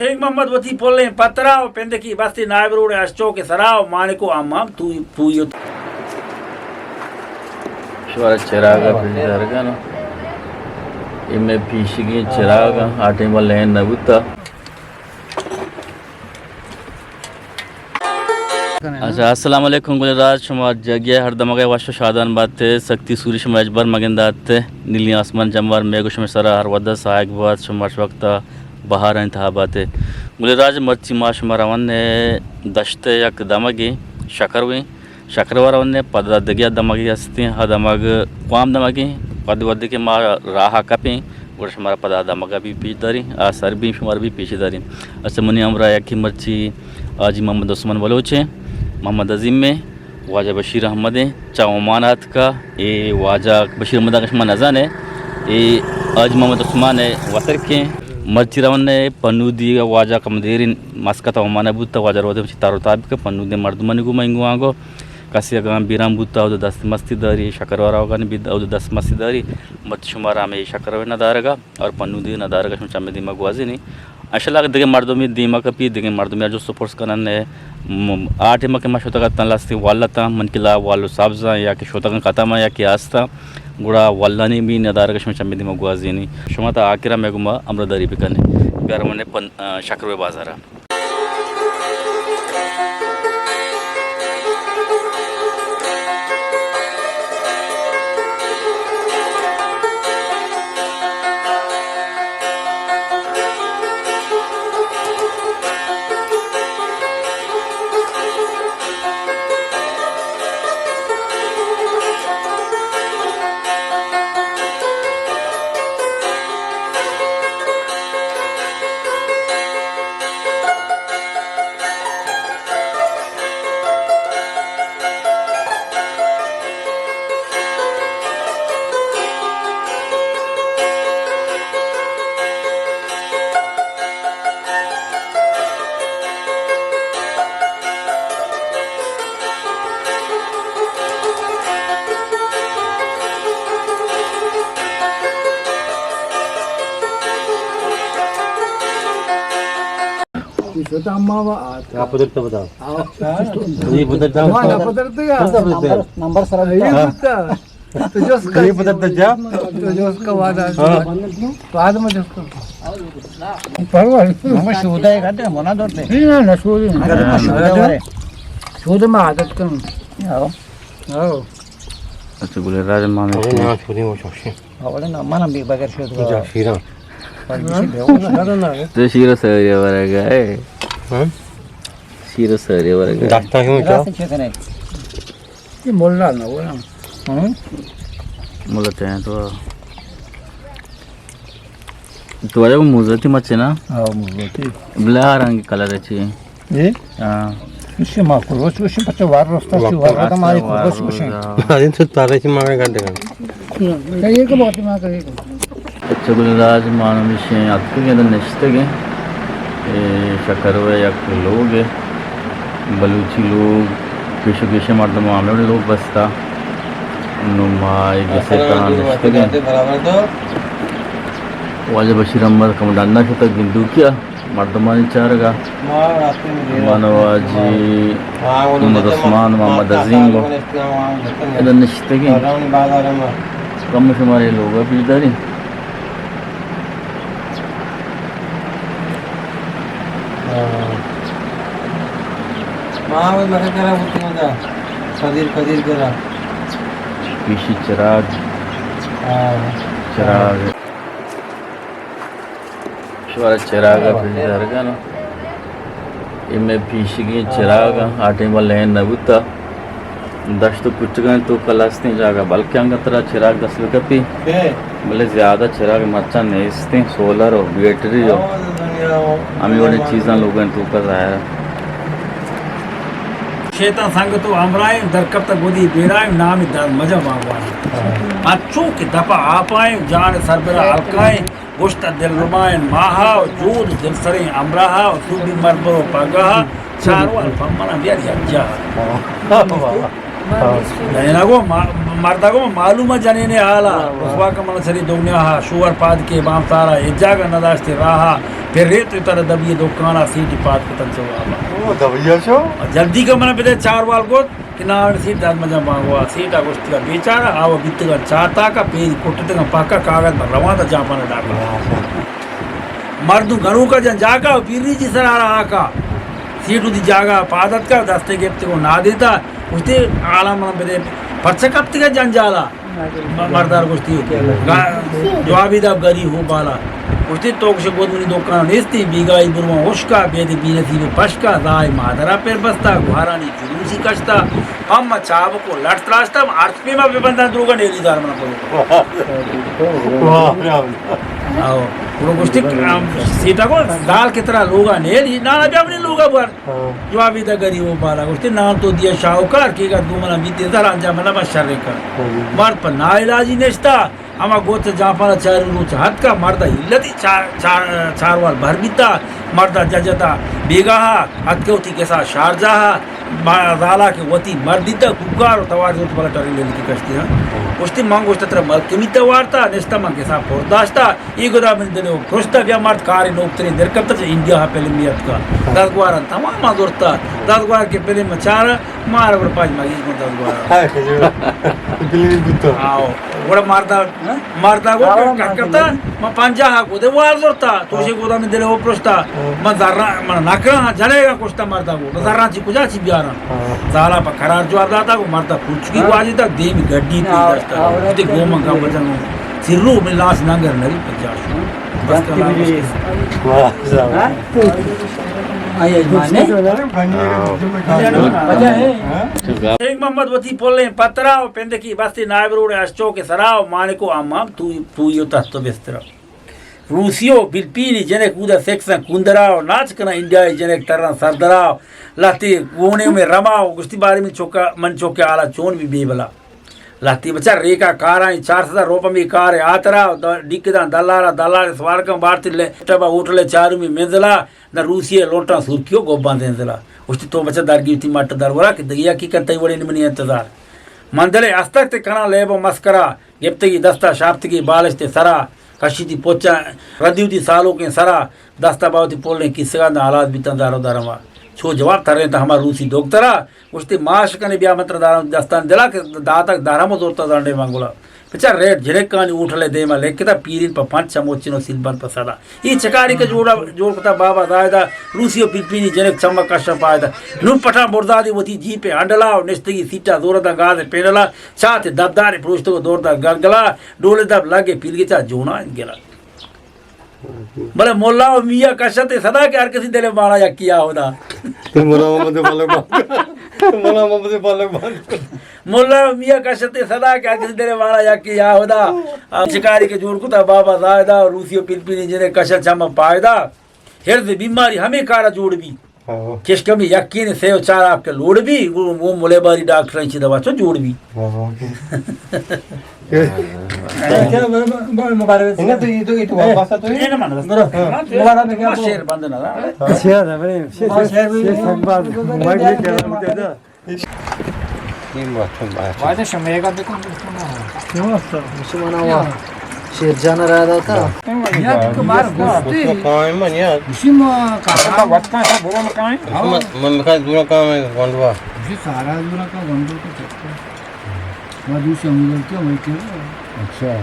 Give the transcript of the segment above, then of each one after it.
شیخ محمد وتی پلیں پترا و پندکی بستی نائب روڈ اشچوک سرا و مانکو امام توی پویت۔ شوارا چراغا پیش دارگا نا۔ اے مئے پیشگیں چراغ آں، آ ٹائم لین نہ بوتا۔ اچھا، السلام علیکم گل راج، شما جاگہ ہر دمگے وش و شادان بات، سکتی سوری شما اجبر مگندات، نیلی آسمان جمبر میگ شما سرا ہر ودا ساہگ بات، شما ہر وقت بہارانی تہا بات۔ گل راج، مرچی ما شما روان دشت یک دمگے شکرویں، شکروہ روان، پدا دگہ دمگے ہستیں، ہا دمگ کوام دمگے، پد وھدے کہ ما راہ کپیں، گڑا شمارا پدا دمگا بھی پیش داریں، آ سر بھی شمارا بھی پیش داریں۔ اچھا، منی ہمراہ یکی مرچی حاجی محمد عثمان بلوچ ایں، محمد عظیم ایں، واجہ بشیر احمد ایں، چہ عمان آتکا، اے واجہ بشیر احمد آ کہ شما نزانے، اے حاجی محمد عثمان ءِ وترکیں۔ مرچی روان ءَ پنودی واجہ کم دیریں مسقط ءَ عمان ءَ بوتا، واجہ روت مرچی تر و تاب کہ پنودیں مردمانی گوما انگو آنگو کسے اگاں بیران بوتا، اود دست مستی داری، شکر وارا وگانی بید، اود دست مستی داری۔ مرچی شمارا ہمے شکر وے ندارگا اور پنودی ندارگا شما چمے دیما گوازینی۔ انشاءاللہ اگہ دگہ مردمے دیما کپی، دگہ مردمے جست و پرس کنن، م-، آ ٹائما کہ ما شتگ اتاں لستے ول اتاں، من کلا ول و سبز آں یا کہ شتگاں ختم آں یا کہ ہستاں، گڑا ولانی بھی ندارگ شما چمے دیما گوازینی۔ شما تا آخرا مئے گوما ہمراہ داری بکنے۔ بیا رونے پن-، آ، شکروے بازارا۔ شتا اما وا آتا۔ آپ ادھر تو بتاؤ۔ آؤ۔ یہ ادھر جاؤ۔ ہاں، آپ ادھر تو گیا۔ نمبر، نمبر سر یہ بتا۔ تو جوس کا۔ یہ ادھر تو جا۔ تو جوس کا وعدہ۔ ہاں۔ تو آدم جوس کا۔ پرواہ۔ ہم شودا ہے گھٹے، منا دوتے۔ نہیں، نہ، نہ، شودے۔ اگر ہم شودا ورے۔ شودے میں عادت کروں۔ آؤ۔ آؤ۔ اچھا، گلے راج مانے۔ ابھی نہ شودے وہ شوشے۔ اوڑے نا، من ہم بی بغیر شود۔ جا شیران۔ تو شیر ساری ورگا ہے۔ ہاں؟ شیر ساری ورگا۔ دستا کیوں چا؟ راست چیک نہیں۔ یہ مولا نہ ہو نا۔ ہاں؟ مولا تے تو۔ تو اجا موزتی مچے نا؟ ہاں، موزتی۔ بلا رنگ کلر ہے چی؟ اے؟ ہاں۔ ایشی ما کروچ گوشیں، پچے وار رستا چی وار رستا ماری کروچ گوشیں۔ ہاں۔ ارے تو تارے چی مارے گنڈے گن۔ یہ کو بہت ما کرے کو۔ اچھا، گل راج مانو نشیں اتکگیں، ادا نشتگیں۔ اے شکروے یک لوگ ہے۔ بلوچی لوگ، پیش و پیش مردم ہمیں لوگ بستا۔ نو ما اے گسے تاں نشتگیں۔ واجہ بشیر احمد کم ڈنڈا شتگ گندوکیا۔ مردمانی چارگا من و حاجی محمد عثمان، محمد عظیم گو ادا نشتگیں۔ کم شمارے لوگا پیش داریں۔ پیشی چراغ۔ چراغ۔ شوارا چراغ ءَ پیش دارگا نا۔ اے مئے پیشگیں چراغ آں، آ ٹائم ءَ لین نہ بوتا۔ دشت و کچگاں تو کلاستیں جاگہ، بلکہ انگت ترا چراغ دست بکپی۔ بلے زیادہ چراغ مرچاں نیستیں، سولر و بیٹری و ہمے وڑیں چیزاں لوگاں توکا ظاہر۔ شیطان سنگت و ہمراہیں، درکپتگ ودی بیراہیں، نام داد مجا باغوان۔ ہاں۔ اچو کہ دپا آپائیں، جان سربرا ہلکائیں، گوشت دل ربائیں ماہا و جود دل سریں ہمراہا و سوبی مربر و پگاہا، چاروان پمنا بیار یک جاہا۔ واہ، واہ۔ جنینا گو ما-، مردا گو معلوم ہے جنینے حالا۔ ہاں، ہاں۔ رسوا کا من سری دنیا ہا، شوہر پاد کے بام سارا، ایک جاگہ نہ داشتے راہا، پھر ریت ترا دبی دکانا، سیٹی پاد کتن چو آبا۔ او، دبیا شو؟ جلدی کا من بدے چار وال گوت، کہ ناڑ سیٹ داد مجا بانگوا، سیٹا گوشتگا بیچارہ، آوا بیتگا چار تاکا، پیری کٹتگا پاکا، کاغذ بر روان تا جاپان ڈاکا۔ مردم گنوکا جن جاکا، پیری جی سرارا آکا۔ سیٹ دی جاگا پادت کا، دستے گپتگو نادیتا، گوشتے، حالا من بدے، پرچہ کپتگا جنجالا۔ م-، مردار گوشتی، گا-، جوابی داب گری ہو بالا۔ گوشتی، تو گوشے گود منی دکان نیستی، بیگاہی برواں ہشکا، بیدے بی نصیب پشکا، زاہ مادرا پر بستا، گوہرانی جلوسی کشتا، ہم چابکو لٹ تراشتا، ارت پیما بہ بندان دروگا نیلی دار منا پلو۔ واہ، واہ۔ آو، گڑا گوشتی، سیٹا کو دال کترا لوگا نیلی، نانا بیا منی لوگا بر۔ ہاں۔ جوابی دا گری ہو بالا۔ گوشتے، نان تو دیا شاہوکار، کیگا دو منا بیتے زر، انجام منا بس شر کا۔ ہاں۔ مرد پر ناعلاجی نشتا، ہما گوت جاپانا چاری روچ ہتکا، مردا علتی چار، چار، چاروال بھر بیتا، مردا ججتا بیگاہا، ہتکا وتی کسا شارجاہا، با-، زالا کہ وتی مرد دیتا، کوکار و توار زوت بلا ٹرین لکی کشتی ہاں۔ ہاں۔ گوشتے، من گوشتا ترا ملکمی توارتا، نشتا من کسا پر داشتا، اے گدا من دل ء پرشتہ، بیا مرد کارے نوکتریں در کپتہ، چہ انڈیا ء فلم ء اتکہ۔ ہاں۔ دزگواران تمام ء زرتہ۔ دزگوار کہ فلم ء چارہ، مارا گڑا پاج مریض کن دزگوار۔ ہاں، فلم بوتہ۔ آؤ۔ گڑا مردا، ہاں؟ مردا گو ہاں، کر کپتہ، من پنجاہ ء گدے وار زرتہ، تو ہاں۔ شے گدا من دل ء پرشتہ، ہاں۔ من زراں، من نکراں جنے گا کشتہ مردا گو۔ ہاں۔ زراں چی کجا چی بیاراں؟ ہاں۔ زالا پہ قرار جواب داتا گو مردا پوچکی ہاں۔ واجی تا دیم گڈی ہاں، تیز داشتہ۔ ہاں، گو من گپ جنوں۔ سرو من لاس نانگر نری پنجاش۔ بس کلا بس۔ واہ، صاحب۔ ہاں؟ آئی ازمانے؟ ہاں۔ شیخ محمد وتی پلیں پترا و پندکی بستی نائب روڈ اشچو کے سرا و مانکو امام تو، تو یو تحت و بسترا۔ روسی و فلپینی جنک اودا سیکساں کندرا و ناچ کناں انڈیائی جنک تراں سردرا و لہتی گونے میں رما و گشتی بارے من چوکا، من چوکے حالا چون بھی بے بلا۔ لہتی بچار ریکا کارائیں چار سد روپ ہمے کار آترا، ڈیک داں دلارا، دلار سوار کن بارتی لیپ ٹاپ ہوٹل چارمی منزلا، نہ روسی لوٹاں سورکیو گوباں زنزلا۔ اشتی تو بچا درگیتی مٹ درورا کہ دگیا کی کن تئی وڑے منی انتظار۔ من دلے استک تے کناں لیب و مسکرا، گپتگی دستا شاپتگی بالشتے سرا، کشیتی پوچا ردیوتی سالوکیں سرا، دستا باوتی پولیں کیسگا داں حالات بیتاں دار و درما۔ چو جواب ترینتا ہما روسی دوکترا، گوشتی، ماش کنے بیا من ترا داراں دستان دلا کہ داتگ درہم و زرتا زنڈے منگلا۔ بچار ریٹ جنکانی ہوٹل دیما لکھتا پیرین پہ پنچ چموچن و سیل بند پہ صدا۔ ای چکاری کہ جوڑا، جوڑ کتا بابا زاہدا، روسی و پیپینی جنک چمک کشا پائدا۔ نون پٹھان برزادی وتی جیپ ہنڈلا و نشتگی سیٹا زور دا گاز پینلا، چاتے دبدار پروشتو دور دا گلگلا، ڈول دب لگے پیلگی چا جونا گلا۔ بلے ملا و میاں کشت ء صدا کہ ہر کسی دل ء مانا یکی یا ہدا۔ تو ملا محمد پلک بند۔ تو ملا محمد پلک بند۔ ملا و میاں کشت ء صدا کہ ہر کسی دل ء مانا یکی یا ہدا۔ آ شکاری کہ جوڑ کتا بابا زاہدا، روسی و پلپینی جنے کشت چم پائدا۔ ہرز بیماری ہمیں کارا جوڑ بی۔ ہاں۔ کش کمی یقین سے و چار آپ کے لوڑ بی، وہ، وہ ملے باری ڈاکٹر ہیں چیز دوا چو جوڑ بی۔ ہاں، ہاں۔ کیا، کیا، بڑا، بڑا مبارک ہے۔ انہیں تو یہ تو، یہ تو واپس آ تو یہ۔ یہ نہ مان، بس۔ برو۔ ہاں۔ مبارک ہے کیا؟ شیر بند نہ رہا۔ ہاں۔ شیر ہے، بڑے، شیر، ہاں، شیر، شیر بھی شیر ہے۔ سنگ باز، موبائل یہ کہہ رہا، مجھے نا۔ یہ بات ہے، بات ہے۔ واجہ شمیگا دیکھو، دیکھو نا۔ کیا واسطہ؟ مسلمان ہوا۔ شیر جان را داتا۔ یا تو مار گوشتی۔ تو کائیں من یا۔ اسی ما کا وقت کا برو مکائیں۔ من، من مکائیں دورا کائیں گونڈوا۔ اسی سارا دورا کا گونڈو کو چکتا۔ ما دوسرے ہم لڑکے وہی کہہ رہا۔ اچھا۔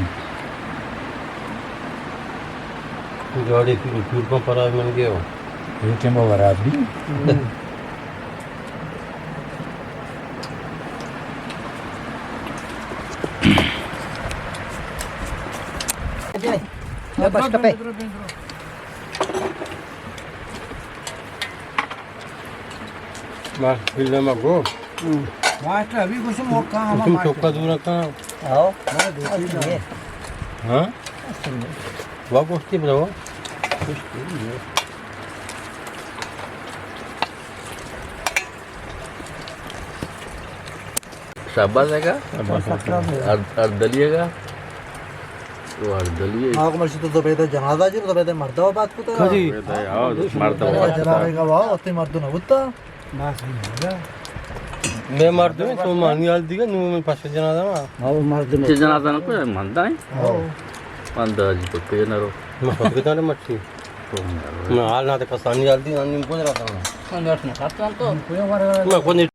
گاڑی کی ٹور پر پرا من گیا۔ یہ ٹائم ورا بھی۔ بس کپے۔ بس، بل ما گو۔ ماسٹر، ابھی کچھ موقع ہم کچھ ماسٹر۔ چوکا دورا کا۔ آؤ۔ ہاں؟ وا گوشتی برو۔ شاباز ہے کا؟ شاباز ہے۔ ار-، اردلیے کا؟ تو اردلیے۔ ما کو مرشی تو زبیدہ جنازہ جی، زبیدہ مردہ بات کو تا۔ جی۔ زبیدہ، آؤ، مردہ بات کو تا۔ جنازہ کا واو، اتے مردو نہ ہوتا۔ ما صحیح ہے۔ میں مردم تو مانی حال دیگه، نو میں پس جنازہ ما. ہاں، وہ مردم. چه جنازہ نہ کوئی ماندا ہے؟ ہاں. ماندا جی تو پہ نہ رو. میں خود کے جانے مٹھی. تو نہ رو. میں حال نہ تے کسانی حال دی، نیم کو رہا تھا. میں خود نہیں